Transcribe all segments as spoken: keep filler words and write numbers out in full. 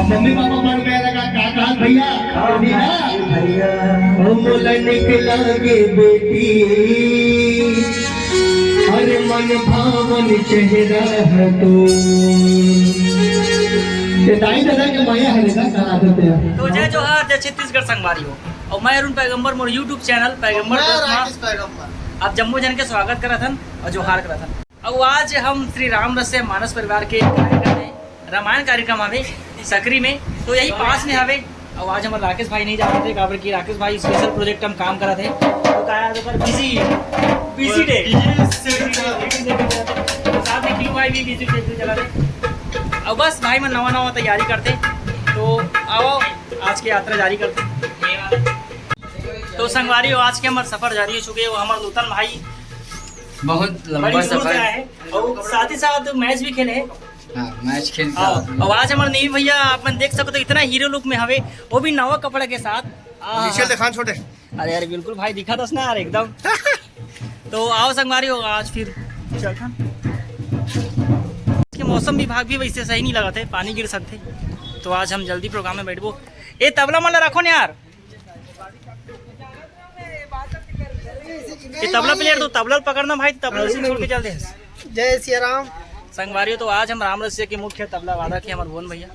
Mummy papa मन में लगा का काल भैया, हाँ, अभी ना भैया। ओ मोला निकला गे बेटी, अरे मन भावन चेहरा है तो। ये दाई दादा के माया है ना, कहा देते हैं। तो जय जोहार, जय छत्तीसगढ़ संगवारी हो। और मैं अरुण पैगंबर, मोर YouTube चैनल पैगंबर मैं दस माह। राकेश पैगंबर। आप जम्मो जन के स्वागत करत हन और जोहार करत हन। अउ आज हम श्री राम रसिया मानस परिवार के कार्यक्रम में, रामायण कार्यक्रम हवे सकरी में, तो यही पास में हवे। अउ आज हमर राकेश भाई नहीं जावत हे, काबर कि राकेश भाई स्पेशल प्रोजेक्ट हम काम करत हे, तो का यार ओकर busy, busy day. Busy schedule. Busy schedule चलत हे। तो साथ में टीम भाई भी बिजी शेड्यूल चलत हे। अउ बस भाई मन नवा नवा तैयारी करथे, तो आओ आज के यात्रा जारी करथे। तो संगवारी हो, आज के हमर सफर जारी हो चुके हे। वो हमर नूतन भाई बहुत लंबा बड़ी दूर से सफर। आए हैं और साथ ही साथ मैच भी खेले हैं। हाँ, मैच खेल के हाँ, आए हैं। और आज हमर नेवी भैया, आप मन देख सकते हो, इतना हीरो लुक में हवे, वो भी नवा कपड़ा के साथ। आ, नीचे दिखान छोटे। अरे यार, बिल्कुल भाई, दिखा दस ना यार, एकदम। तो आओ संगवारी हो, आज फिर चलथन। के मौसम विभाग भी वैसे सही नहीं लगत हे, पानी गिर सकथे, तो आज हम जल्दी प्रोग्राम में बैठबो। ए तबला मन ला रखो ना यार। ये तबला प्लेयर तो तबला पकड़ना भाई, तबला से छोड़ के चल दे। जय सिया राम। संगवारी हो, तो आज हम राम रसिया के मुख्य तबला वादक है हमारे भुवन भैया।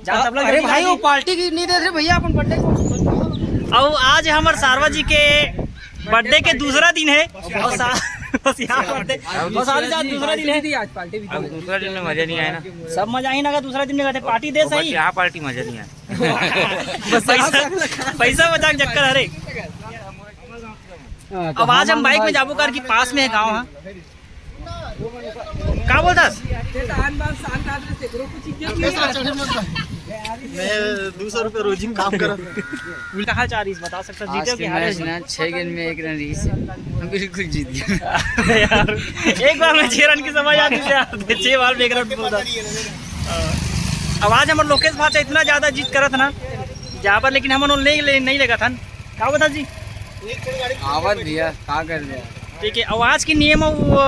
जा तबला अरे जल्दी भाई, ला वो दे। पार्टी की नहीं दे रहे भैया, अपन बर्थडे को। और आज हमारे सारवा जी के बर्थडे के दूसरा दिन है और सा-, बस यहाँ बर्थडे और साथ ही साथ दूसरा दिन है। आज पार्टी भी अब दूसरा दिन में मजा नहीं आया ना। सब मजा ही ना, अगर दूसरा दिन में कहते पार्टी दे और बस सही। यहाँ पार्टी मजा नहीं आया। बस पैसा, पैसा मजाक चक्कर, अरे। अब आज हम बाइक में जाबो कर कि पास में है गाँव, हाँ। का बोलथस? मैं दो सौ रुपये रोजी में काम करत। कहाँ चार इस बता सकता आज जीते हो के कि हारे मैच हो? ना छह गेंद में एक रन रही से, हम बिल्कुल जीत गए। यार, एक बार में छह रन की समय आती से यार, छह बार में एक रन बोलता। अब आज हमर लोकेश भाचा इतना ज्यादा जिद करत ना, जाबर लेकिन हमन नहीं ले, नहीं लेगा था। का बता जी? आवत भैया, का कर दे? ठीक है, और आज के नियम, वो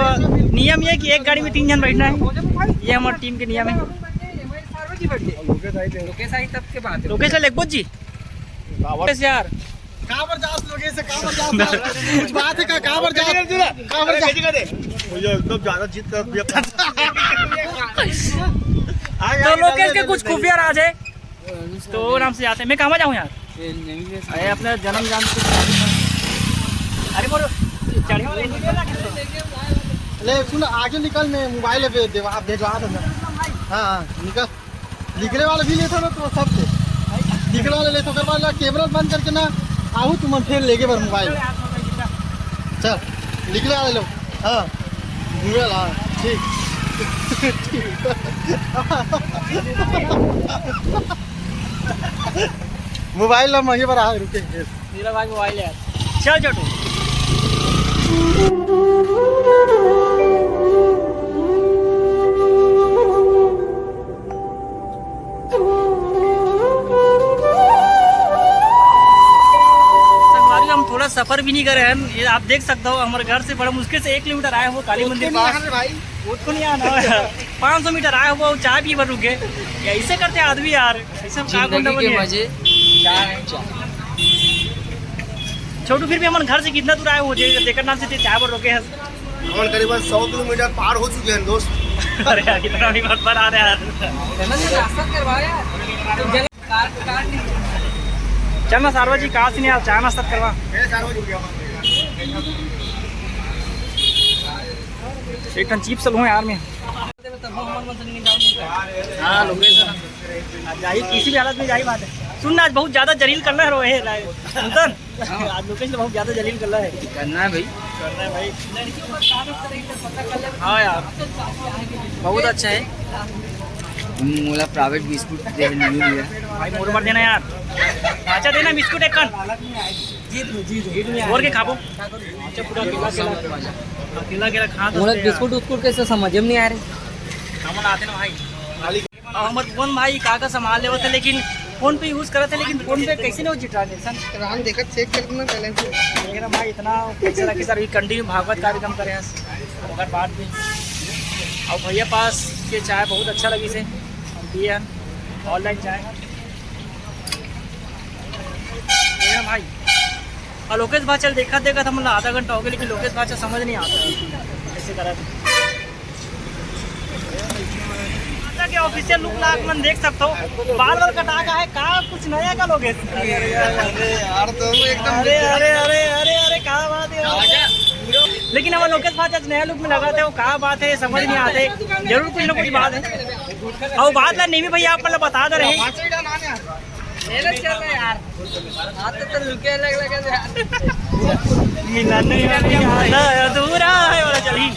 नियम ये कि एक गाड़ी में तीन जन बैठना है, ये हमारे टीम के नियम है। लोकेश आई तब के बात है। लोकेश ला लेगबो जी। लोकेश यार। काबर जात लोकेश से, काबर जात? कुछ बात है का? काबर जात? काबर जात? भैया एकदम ज्यादा जिद कर दिया। तो लोकेश के कुछ खुफिया राज है। तो आराम से जाते हैं। मैं कहाँ जाऊँ यार? अरे अपना जन्म जान। अरे बोलो, चढ़े वाले नहीं देना किसको? ले सुन, आगे निकल, मैं मोबाइल पे देवा, भेजवा दूंगा। हाँ, हाँ, निकल। निकले वाला भी लेता ना तो सबसे। निकले वाला लेता, ओकर बाद ला कैमरा बंद करके ना आहू तुम फिर लेके बर मोबाइल। चल, निकले वाले लोग। हाँ, घूमे ला, ठीक। मोबाइल ला मंगे बर आ, रुके। मेरा भाई मोबाइल है। चल छोटू। संगवारी, हम थोड़ा सफर भी नहीं करे हैं। ये आप देख सकते हो, हमारे घर से बड़ा मुश्किल से एक किलोमीटर आए हो काली मंदिर पास। भाई, वो तो नहीं आना है। पाँच सौ मीटर आए हो, चाय पी बर रुक गए। ऐसे करते आदमी यार, ऐसे हम कहाँ जिंदगी गुंडा के बने? मजे। चाय। छोटू, फिर भी हमन घर से कितना दूर आए हो, जे-, जेकर नाम से ते चाय बर रोके हैं। हमन करीबन सौ किलोमीटर पार हो चुके हैं, दोस्त। अरे यार, इतना भी मत बना दे यार। चल ना सारवा जी, कहाँ से नहीं यार, चाय नाश्ता करवा। एक ठन चिप्स लूँ यार मैं। हाँ, लोकेशन। आज जाहिर किसी भी हालत में जाहिर बात है। सुन ना, आज बहुत ज्यादा जलील करना है रो, हे, राय। सुनतन? आज लोकेशन बहुत ज्यादा जलील करना है। करना है भाई। करना है भाई। हाँ यार, बहुत अच्छा है। मोला प्राइवेट बिस्कुट दे नहीं दिया। भाई, मोर बर देना यार। अच्छा, देना बिस्कुट एक कन। और के खाबो? अच्छा, पूरा अकेला, अकेला। अकेला, अकेला खा तो मोला दे यार। बिस्कुट उस्कुट कैसे समझ में नहीं आ रहे। हमन आते ना भाई। और हमर भुवन भाई का का संभाल लेवत है, लेकिन फोन पे यूज करत है, लेकिन फोन पे कैसे नहीं हो जी ट्रांजेक्शन? राम देखत चेक कर देना बैलेंस। मेरा भाई इतना पैसा रखी सर, अभी कंटिन्यू भागवत कार्यक्रम करे हैं, ओकर बाद भी। और भैया पास के चाय बहुत अच्छा लगी से, हम पिए हैं ऑनलाइन चाय। मेरा भाई। और लोकेश भाचा ल देखत देखत हमन ला आधा घंटा हो गया, लेकिन लोकेश भाचा समझ नहीं आता है कैसे करा। भाचा के ऑफिशियल लुक ला आप मन देख सकते हो, बाल वाल कटा का है का, कुछ नया का लोकेश? अरे यार, अरे यार, तो एकदम अरे, अरे, अरे, अरे, अरे, क्या बात है यार। लेकिन हमर लोकेश भाचा नया लुक में लगा थे, वो का बात है समझ नहीं आते, जरूर कुछ ना कुछ बात है। और बात ला नेमी भैया आप मन ला बता दे रहे। ले ले, चल रहे यार। हाथ तो लुके अलग लगे थे यार। मिलन अभी आधा अधूरा है वाला चली।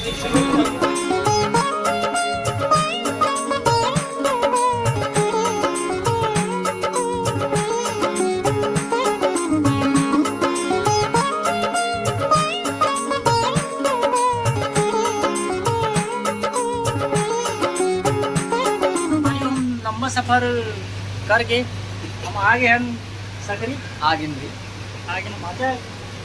भाई, हम लंबा सफर करके हम आ गए हैं सकरी। आ गए भाई। आ गए ना, मजा है।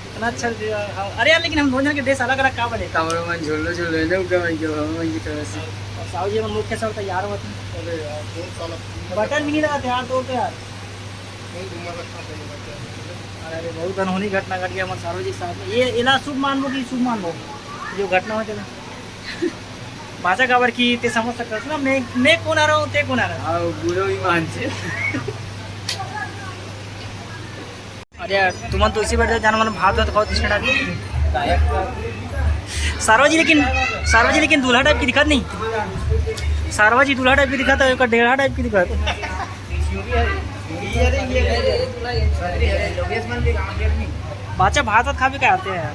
इतना अच्छा दिया, हाँ। अरे यार, लेकिन हम दोनों के ड्रेस अलग अलग का बने? कमरे में झुल्लो झुल्लो है ना, ऊपर में जो हम वही तरह से। और साहू जी, हम मुख्य सब तैयार होते हैं। अरे यार, कौन साला बटन भी नहीं लगाते यार, तोड़ के यार। नहीं, घुमा रखा था ये बच्चा। अरे, बहुत अनहोनी घटना घट गया हमारे साहू जी के साथ में। ये इला शुभ मान लो कि शुभ मान लो, जो घटना हो चले। भाचा काबर कि ते समझ सकता है ना, मैं, मैं कौन आ रहा हूँ, ते कौन आ रहा है। हाँ, बुरो ही मान से। अरे यार, तुमन तो इसी बैठे जान मन भात भात खाओ, तीसरा टाइप। सारवा जी लेकिन, सारवा जी लेकिन दूल्हा टाइप की दिखत नहीं। सारवा जी दूल्हा टाइप की दिखत है, ओकर डेढ़ा टाइप की दिखत। भाचा भात वात खाबे का आते हैं यार।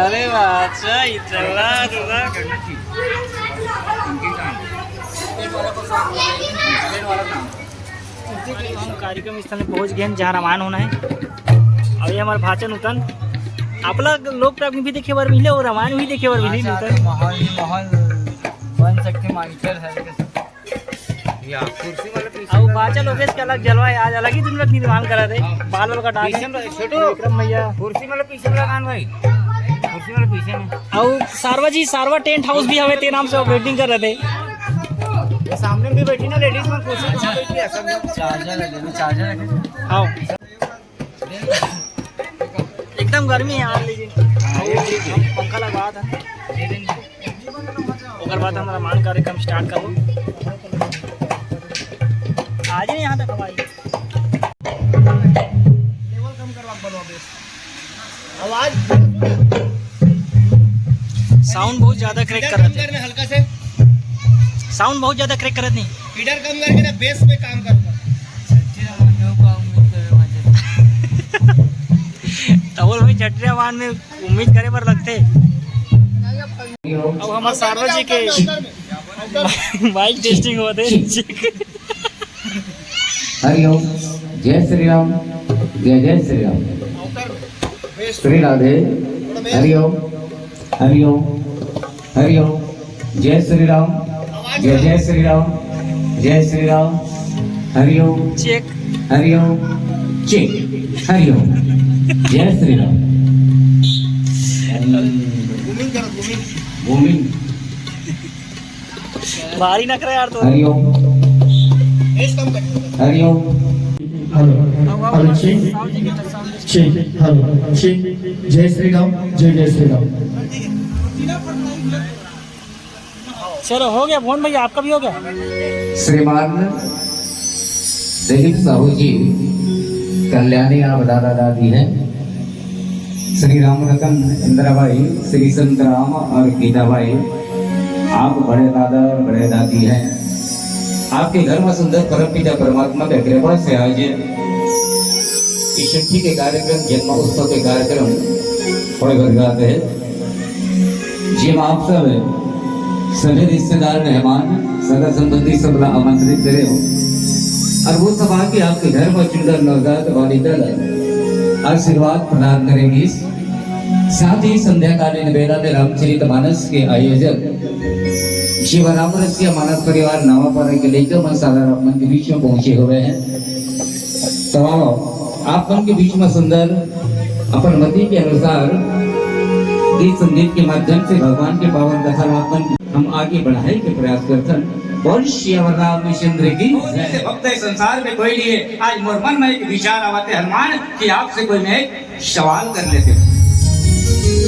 अरे भाचा, इतना दूल्हा। हम कार्यक्रम स्थल में पहुंच गए हैं, जहाँ रामायण होना है। और ये हमारे भाचा नूतन, आप लोग लोक प्राग में भी देखे बार मिले और रामायण भी देखे बार मिले भाचा नूतन। माहौल ही माहौल बन सकते माइचर है। या, कुर्सी वाला पीछे अब वाला बाचा लोकेश के अलग जलवा है, आज अलग ही दिन में निर्माण करा थे। हाँ। बाल वाल कटा के। पीछे में छोटू। विक्रम भैया। कुर्सी वाला पीछे वाला कान भाई। कुर्सी वाला पीछे में। और सारवा जी, सारवा टेंट हाउस भी हवे, ते नाम से वेटिंग कर रहे थे। ये सामने भी बैठी ना लेडीज में, कुर्सी कहाँ बैठी है, सब लोग। चार्जर है, देखो, चार्जर है। आओ। एकदम गर्मी है यार, लेकिन हाँ, ये ठीक है। पंखा लगवा था। ओकर बाद हम रामायण कार्यक्रम स्टार्ट करबो। आज ही यहाँ तक हमारी लेवल कम करवा बनो बेस। आवाज साउंड बहुत ज्यादा क्रैक करत है। हल्का से साउंड बहुत ज्यादा क्रैक करत नहीं। फीडर कम करके ना बेस में काम करूंगा। तबल भाई छठिया वान में उम्मीद करे बर लगथे। अब हमार सारवा जी के माइक टेस्टिंग होत हे। हरिओम। जय श्री राम। जय जय श्री राम। श्री राधे। हरिओम। हरिओम। हरिओम। जय श्री राम। जय जय श्री राम। जय श्री राम। हरिओम। चेक। हरिओम। चेक। हरिओम। जय श्री राम। घूमिंग करो, घूमिंग। घूमिंग। भारी नखरा यार तो। Hariom. Hariom. Hello. Hello, check. Check. Hello, check. जय श्री राम। जय जय श्री राम। चलो, हो गया भुवन भैया, आपका भी हो गया। श्रीमान दिलीप साहू जी, कल्याणी आप दादा दादी हैं। श्री राम रतन, इंदिराबाई, श्री संत राम और गीताबाई, आप बड़े दादा और बड़े दादी हैं। आपके घर में सुंदर परम पिता परमात्मा के कृपा से आज इस छठी के कार्यक्रम, जन्म उत्सव के कार्यक्रम होय बर जात हे। जेमा आप सब सभी रिश्तेदार, मेहमान, सगा संबंधी सब ला आमंत्रित करे हो। और वो सब आके आपके घर में सुंदर नवजात बालिका ला आशीर्वाद प्रदान करेगी। साथ ही संध्याकालीन बेला में रामचरित मानस के आयोजन श्री राम रसिया मानस परिवार नवापारा के लइका मन सारा आप मन के बीच में पहुंचे हुए हैं। तो आओ, आप मन के बीच में सुंदर अपन मति के अनुसार गीत संगीत के माध्यम से भगवान के पावन कथा ला आप मन हम आगे बढ़ाए के प्रयास करथन। बोल सियावर रामचंद्र की जय। भक्त है संसार में कोई नहीं है। आज मोर मन में एक विचार आवत है हनुमान कि आपसे कोई मैं एक सवाल कर लेते हैं।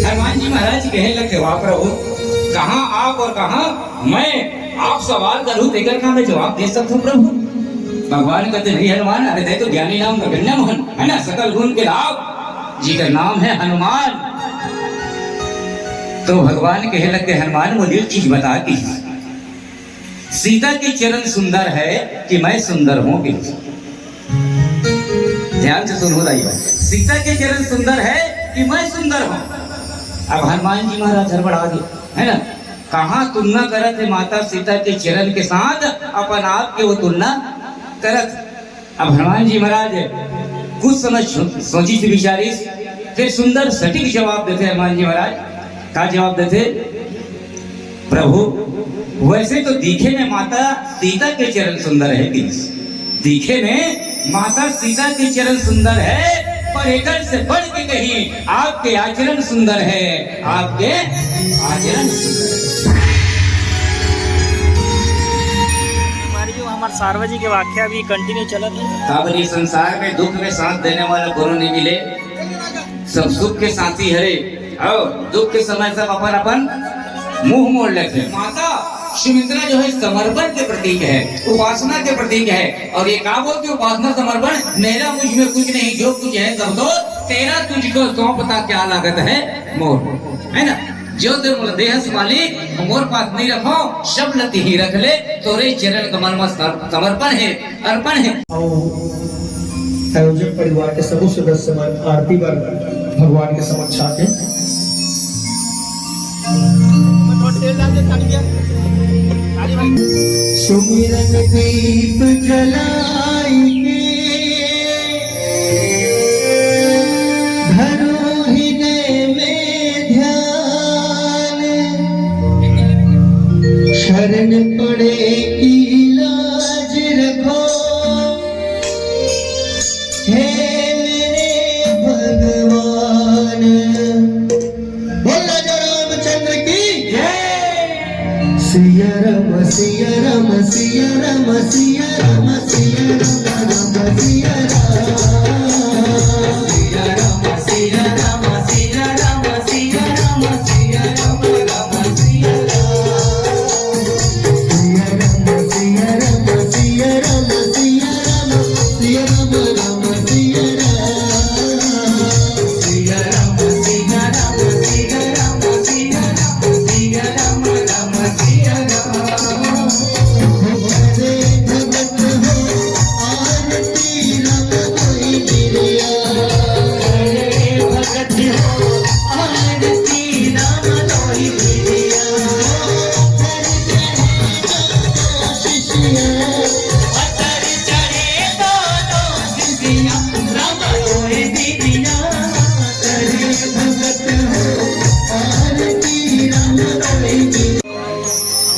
हनुमान जी महाराज कहे लगे, "वाह प्रभु, कहाँ आप और कहाँ मैं? आप सवाल करूँ, तेकर का मैं जवाब दे सकता हूँ प्रभु?" भगवान कहते, "नहीं हनुमान, अरे तैं तो ज्ञानी नाम गगनम हन, है ना, सकल गुण के लाभ, जी का नाम है हनुमान।" तो भगवान कहे लगे, "हनुमान, मुझे एक चीज बता दी, सीता के चरण सुंदर है कि मैं सुंदर हूँ?" कि ध्यान से सुनो दाई भाई, सीता के चरण सुंदर है कि मैं सुंदर हूँ? अब हनुमान जी महाराज हड़बड़ा गए, है ना? कहाँ तुलना करत है माता सीता के चरण के साथ, अपन आप के वो तुलना करत। अब हनुमान जी महाराज कुछ समय सो-, सोचिस विचारिस, फिर सुंदर सटीक जवाब देते हनुमान जी महाराज। का जवाब देते? "प्रभु, वैसे तो दिखे में माता सीता के चरण सुंदर है," कि दिखे में माता सीता के चरण सुंदर है, पर एकर से बढ़ के कहीं आपके आचरण सुंदर है, आपके आचरण सुंदर है। हमारी जो हमार सार्वजनिक वाक्य अभी कंटिन्यू चलत है। काबर ये संसार में दुख में साथ देने वाला कोनो नहीं मिले, सब सुख के साथी हरे। अउ दुख के समय सब अपन अपन मुंह मोड़ लेथे। माता सुमित्रा जो है समर्पण के प्रतीक है, उपासना के प्रतीक है। और ये का बोलती है, उपासना समर्पण, "मेरा मुझ में कुछ नहीं, जो कुछ है सब तो तेरा, तुझको सौंपता क्या लागत है मोर", है ना? "जो ते मोला देहस मालिक, मोर पास नहीं रखो, सब ल तिही रख ले, तोरे चरण कमल में सर-, समर्पण है।" अर्पण है। अउ आयोजक परिवार के सबो सदस्य मन आरती बर भगवान के समक्ष आके। सुमिरन दीप जलाई के धरो हृदय में ध्यान, शरण पड़े की लाज रखो। हे मेरे भगवान। बोल राजा रामचंद्र की जय। सिया राम, सिया राम, सिया राम, सिया राम, सिया राम, राम, सिया राम। सिया राम, सिया राम, सिया राम, सिया राम, सिया राम, राम, सिया राम।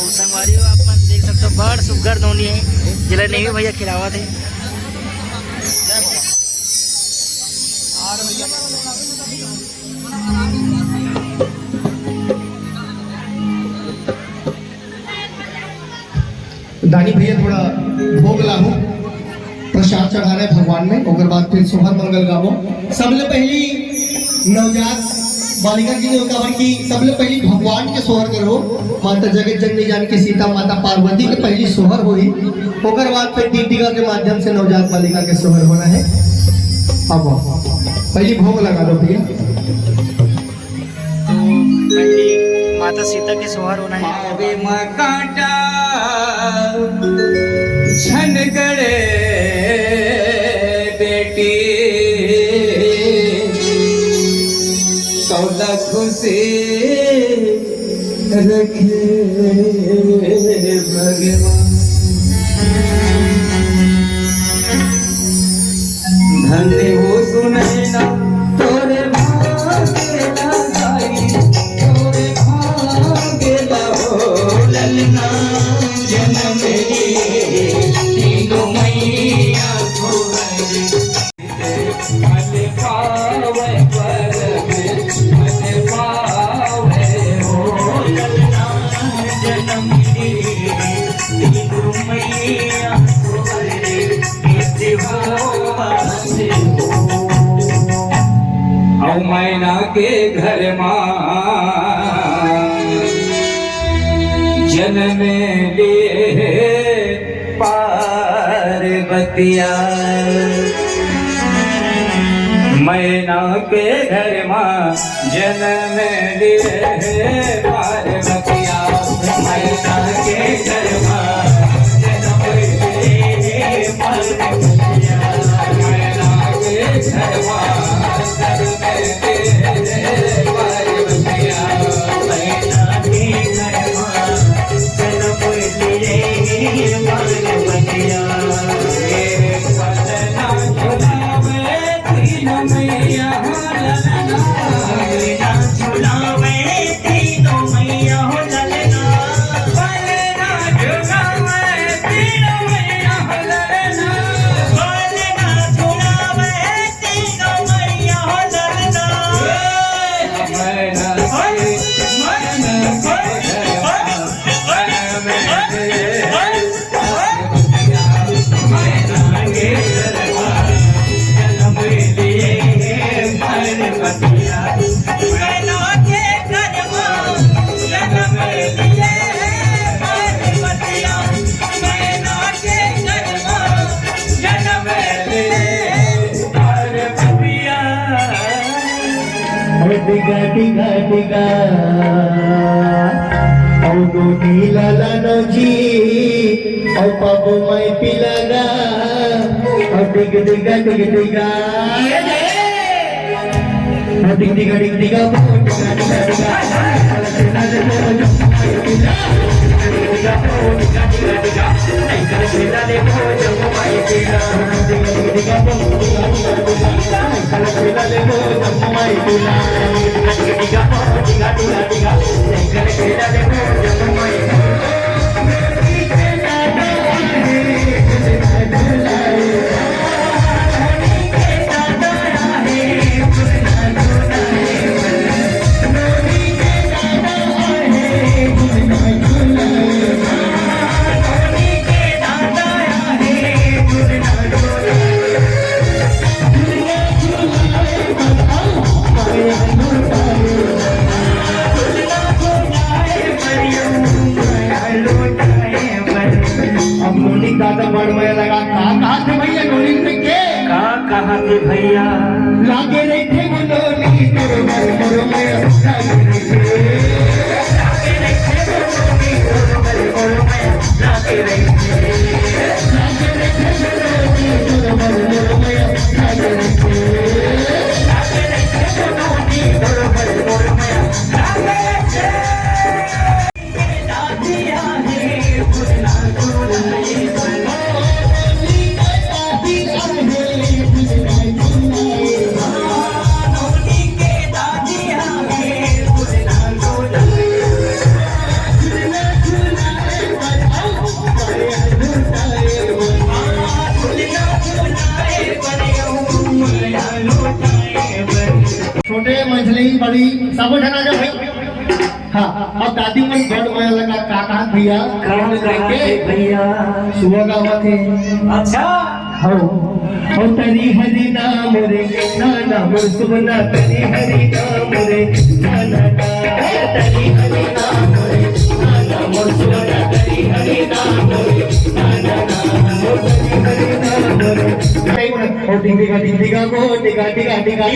संगवारी हो, आप मन देख सकते हो, बड़ सुग्घर नोनी है, जेला नेवी भैया खिलावत है। दानी भैया थोड़ा भोग लाहू, प्रसाद चढ़ा रहे भगवान में, ओकर बाद फिर सोहर मंगल गावो। सबले पहली नवजात बालिका के लिए, काबर कि सबले पहली भगवान के सोहर करो, माता जगत जननी जानकी सीता माता पार्वती के पहली सोहर होई, ओकर बाद फिर दीपिका के माध्यम से नवजात बालिका के सोहर होना है। अब पहली भोग लगा दो भैया। तो पहली माता सीता के सोहर होना है। पावे म कांटा झन गड़े बेटी, सौदा खुशी रखे भगवान। धन्य हो सुनैना तोरे भागे लगाई, तोरे भागे हो ललना जनम रे, तीनों मैया को मन पावे परम, मन पावे हो ललना जनम रे, तीनों के घर मा जनम लिए पार्वतिया। मैना के घर मा जनम लिए पार्वतिया। मैना के घर मा जनम लिए पार्वतिया। मैना के घर मा अरे डिगा, डिगा, डिगा, अउ गोदी लाला नौजी, अउ पाबो मैं पिलागा, अउ डिग डिगा, डिग डिगा, अउ डिग डिगा, डिग डिगा, अउ डिगा, डिगा, डिगा। अब नोनी दादा बड़ मया लगा, का कहा थे भैया नोनी से के? का कहा थे भैया? लागे रहिथे वो नोनी तोर बर मोर मया लागे रहिथे। छोटे मझली बड़ी सबो झन आ जा भाई। हाँ, अब दादी मन बड़ मया लगा, का कहा भैया? का कहा थे भैया? सुबह का हुआ थे। अच्छा। हो, हो तरी हरी नाम रे, नाना मोर सुना तरी हरी नाम रे, नाना तरी हरी नाम रे, नाना मोर सुना तरी हरी नाम रे, नाना मोर तरी हरी नाम रे। ओ टिंग टिंगा टिंग टिंगा गो टिंगा टिंगा टिंगा।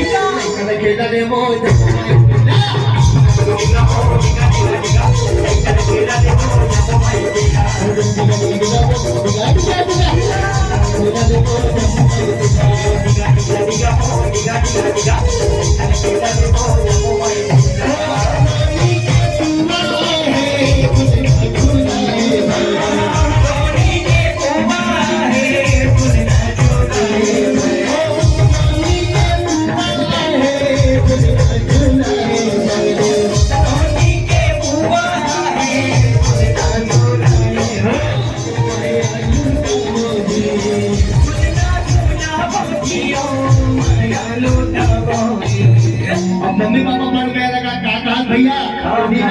अब मम्मी पापा मन में लगा, का कहा भैया? हाँ, भैया।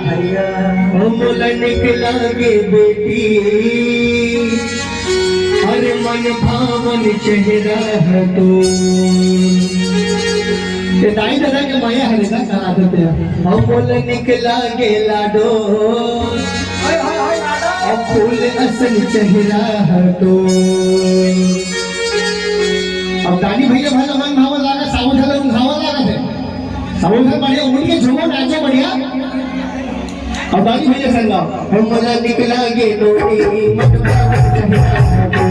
भैया। ओ मोला निक लागे बेटी, अरे मन भावन चेहरा ह तो। ये दाई ददा के मया हरे ना, कहा देते हैं। हम बोले निकला गे लाडो, अब फूल असन चेहरा हटो। अब दानी भैया भाई मन भावा लागा, साबुन ढाला उंघावा लागा थे। साबुन ढाला बढ़िया, उमन के झूमो नाचो बढ़िया। अब दानी भैया संग गाओ। हम बोला निकला गे नोनी, मन भावा चेहरा हटो।